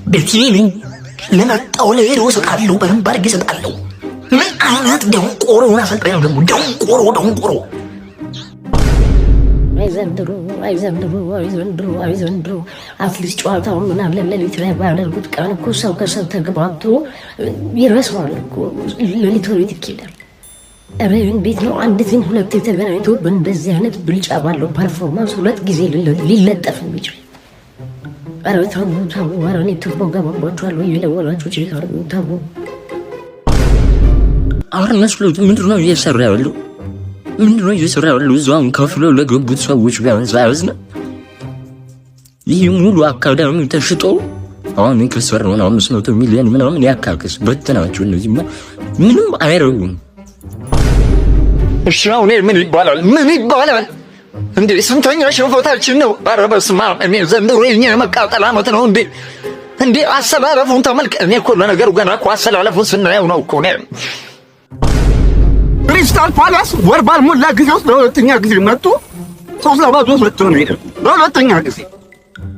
ቤቴን ለመጣው ለሄደው እሰጣለሁ፣ በደንብ አድርጌ እሰጣለሁ። ምን አይነት ደንቆሮ የሆነ አሰልጣኝ ነው ደግሞ! ደንቆሮ ደንቆሮ። አይ ዘንድሮ፣ አይ ዘንድሮ፣ አይ ዘንድሮ፣ አይ ዘንድሮ። At least ጨዋታውን ምናምን ሌሊት ላይ ባያደርጉት ቀን እኮ ሰው ከሰው ተግባብቶ ይረሳዋል እኮ። ሌሊት ወዴት ይኬዳል? ኧረ እንዴት ነው አንድ team ሁለት ተገናኝቶ በእንደዚህ አይነት ብልጫ ባለው performance ሁለት ጊዜ ሊለጠፍ የሚችል? ኧረ ተው ተው፣ ኧረ እኔ ቱቦ ገባባችኋለሁ፣ እየደወላችሁ check አድርጉ፣ ተው። አርነ ስሎት ምንድን ነው እየሰራ ያለው? ምንድን ነው እየሰራ ያለው? እዛውን ከፍሎ ለገቡት ሰዎች ቢያንስ አያዝንም? ይህ ሙሉ አካዳሚ ተሽጦ አሁን የከሰረውን 500 ሚሊዮን ምናምን ያካክስ በተናቸው። እነዚህማ ምንም አይረጉም። እሺ አሁን ምን ይባላል? ምን ይባላል እንዴ? ስንተኛ ሽንፈታችን ነው? ኧረ በስመ አብ! እኔ ዘንድሮ የኛ የመቃጠል ዓመት ነው እንዴ? እንዴ አሰላለፉን ተመልከ። እኔ እኮ ለነገሩ ገና እኮ አሰላለፉን ስናየው ነው እኮ እኔ። ክሪስታል ፓላስ ወር ባልሞላ ጊዜ ውስጥ ለሁለተኛ ጊዜ መጥቶ 3-0 መጥቶ ነው የሄደው። ለሁለተኛ ጊዜ።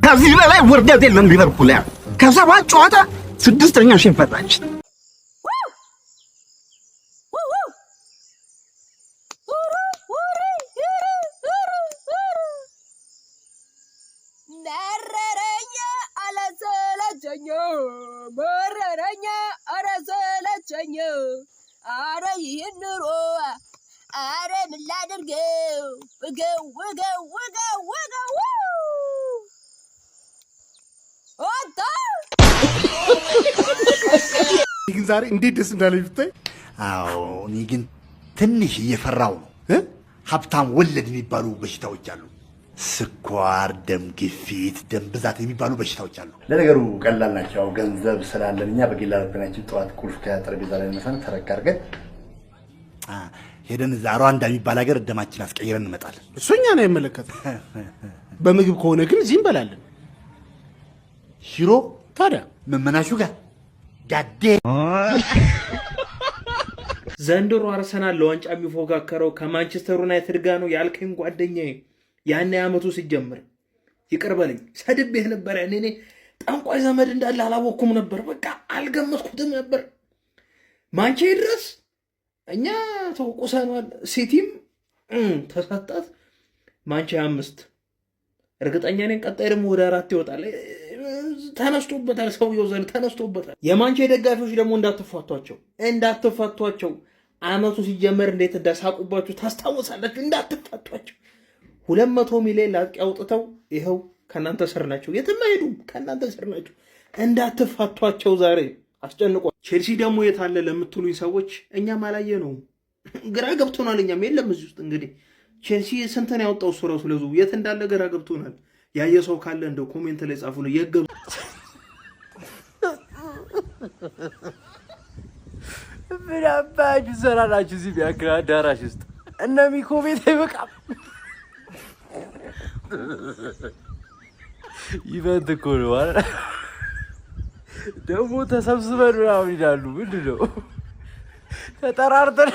ከዚህ በላይ ውርደት የለም። ሊቨርፑል ያ ከሰባት ጨዋታ ስድስተኛ ሽንፈታችን። መረረኛ አላሰለቸኝ፣ መረረኛ አላሰለቸኝ። አረ ይህን ኑሮ፣ አረ ምን ላድርገው? ውገው ውገው ውገው ውገው ወጣ። ግን ዛሬ እንዴት ደስ እንዳለኝ ብታይ። አዎ፣ እኔ ግን ትንሽ እየፈራው ነው። ሀብታም ወለድ የሚባሉ በሽታዎች አሉ። ስኳር፣ ደም ግፊት፣ ደም ብዛት የሚባሉ በሽታዎች አሉ። ለነገሩ ቀላል ናቸው። ያው ገንዘብ ስላለን እኛ በግል አውሮፕላናችን ጠዋት ቁልፍ ከጠረጴዛ ላይ ነሳን ተረክ አድርገን ሄደን እዛ ሩዋንዳ የሚባል ሀገር ደማችን አስቀይረን እንመጣለን። እሱ እኛን አይመለከትም። በምግብ ከሆነ ግን እዚህ እንበላለን። ሽሮ። ታዲያ። መመናሹ ጋር ጋዴ። ዘንድሮ አርሰናል ለዋንጫ የሚፎካከረው ከማንቸስተር ዩናይትድ ጋር ነው ያልከኝ ጓደኛዬ፣ ያኔ ዓመቱ ሲጀምር ይቅር በለኝ፣ ሰድቤህ ነበር። ያኔ እኔ ጠንቋይ ዘመድ እንዳለ አላወቅኩም ነበር። በቃ አልገመትኩትም ነበር። ማንቼ ድረስ እኛ ተወቁሰናል። ሲቲም ተሰጣት። ማንቼ አምስት፣ እርግጠኛ ነኝ ቀጣይ ደግሞ ወደ አራት ይወጣል። ተነስቶበታል፣ ሰውየው ዘንድ ተነስቶበታል። የማንቼ ደጋፊዎች ደግሞ እንዳትፋቷቸው፣ እንዳትፋቷቸው። አመቱ ሲጀመር እንዴት እንዳሳቁባችሁ ታስታውሳላችሁ። እንዳትፋቷቸው። 200 ሚሊዮን ላጥቂ አውጥተው ይኸው ከእናንተ ስር ናቸው። የትም አይሄዱም፣ ከእናንተ ስር ናቸው። እንዳትፋቷቸው ዛሬ አስጨንቋ። ቼልሲ ደግሞ የት አለ ለምትሉኝ ሰዎች እኛም አላየነውም፣ ግራ ገብቶናል። እኛም የለም እዚህ ውስጥ። እንግዲህ ቼልሲ ስንትን ያወጣው እሱ ራሱ ለዙ የት እንዳለ ግራ ገብቶናል። ያየ ሰው ካለ እንደው comment ላይ ጻፉ ነው የገብ። ምን አባችሁ ትሰራላችሁ እዚህ ቢያክል አዳራሽ ውስጥ? እነ ሚኮ ቤት አይበቃም? Event እኮ ነው አይደል? ደግሞ ተሰብስበን ምናምን ይላሉ። ምንድን ነው ተጠራርተን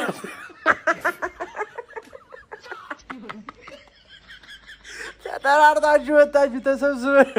ተጠራርታችሁ ወጣችሁ ተሰብስበን?